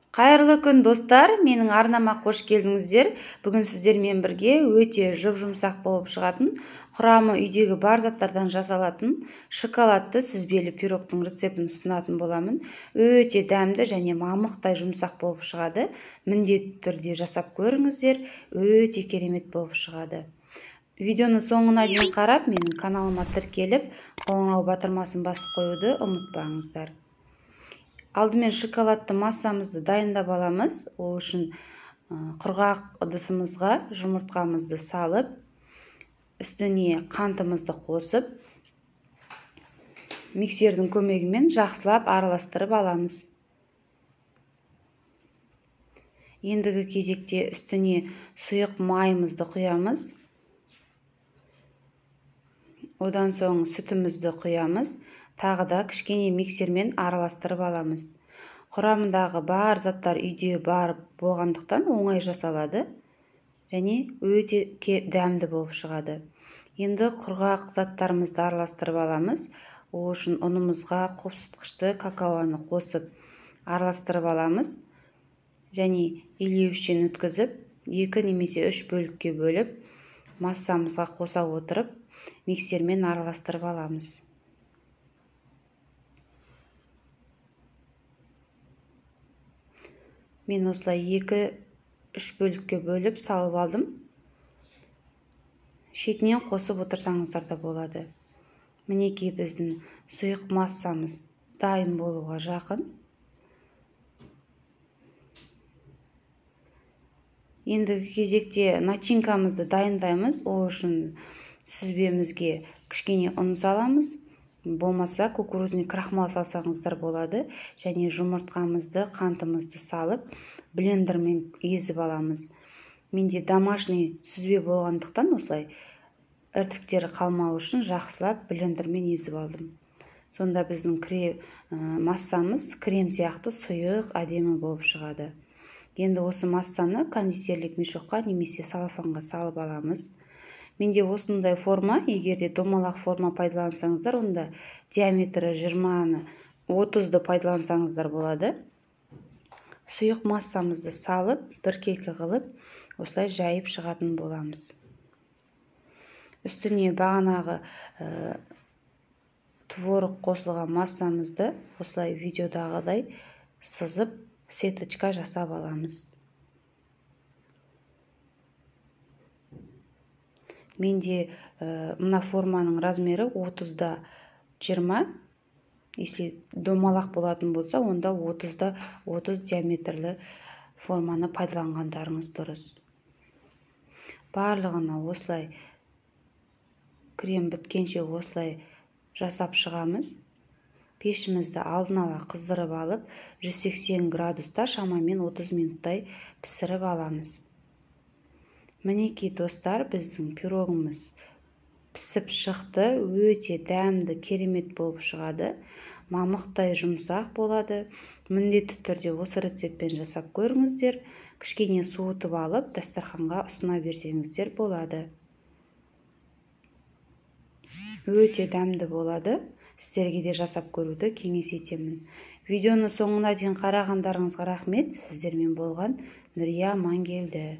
Қайырлы күн, достар, менің арнама қош келдіңіздер. Бүгін сіздермен бірге өте жұп-жұмсақ болып шығатын, құрамы үйдегі бар заттардан жасалатын шоколадты сүзбелі пирогтың рецептін ұсынатын боламын. Өте дәмді және мамықтай жұмсақ болып шығады. Міндетті түрде жасап көріңіздер, өте керемет болып шығады. Видеоны соңына дейін қарап, менің каналыма тіркеліп, қоңырау батырмасын басып қоюды ұмытпаңыздар. Алдымен шоколадты массамызды дайындап аламыз. Ол үшін құрғақ ыдысымызға жұмыртқамызды салып, үстіне қантымызды қосып, миксердің көмегімен жақсылап араластырып аламыз. Ендігі кезекте үстіне сұйық майымызды құямыз. Одан соң сүтімізді құямыз. Тағы да кішкене миксермен араластырып аламыз. Құрамындағы бар заттар үйде бар болғандықтан оңай жасалады және өте дәмді болып шығады. Енді құрғақ заттарымызды араластырып аламыз. Ол үшін ұнымызға қопсытқышты какаоны қосып араластырып аламыз. Және илеуіштен өткізіп, 2 немесе 3 бөлікке бөліп, массамызға қоса отырып, миксермен араластырып аламыз. Мен осылай 2-3 бөлікке бөліп салып алдым. Шетінен қосып отырсаңыздар да болады. Мінекей біздің сұйық массамыз дайын болуға жақын. Ендігі кезекте начинкамызды дайындаймыз. Ол үшін сүзбемізге кішкене ұн саламыз. Болмаса кукурузный крахмал салсаңыздар болады. Және жұмыртқамызды, қантымызды салып, блендермен езіп аламыз. Менде домашний сүзбе болғандықтан осылай іртіктері қалмау үшін жақсылап блендермен езіп алдым. Сонда біздің массамыз крем сияқты сұйық, әдемі болып шығады. Енді осы массаны кондитерлік мешокқа немесе салафанға салып аламыз. Менде осындай форма, егер де домалақ форма пайдалансаңыздар, онда диаметрі 20-ны 30-ды пайдалансаңыздар болады. Сұйық массамызды салып, біркелкі қылып, осылай жайып шығатын боламыз. Үстіне бағанағы творог қосылған массамызды осылай видеодағыдай сызып, сеточка жасап аламыз. Менде мына форманың размері 30-да 20. Если домалақ болатын болса, онда 30-да 30 диаметрлі форманы пайдаланғандарыңыз дұрыс. Барлығына осылай крем біткенше осылай жасап шығамыз. Пешімізді алдын ала қыздырып алып, 180 градуста шамамен 30 минуттай пісіріп аламыз. Мінекей достар, біздің пирогымыз пісіп шықты. Өте дәмді, керемет болып шығады. Мамықтай жұмсақ болады. Міндетті түрде осы рецептпен жасап көріңіздер. Кішкене суытып алып, дастарханға ұсына берсеңіздер болады. Өте дәмді болады. Сіздерге де жасап көруді кеңес етемін. Видеоны соңына дейін қарағандарыңызға рахмет. Сіздермен болған Нүрия Амангелді.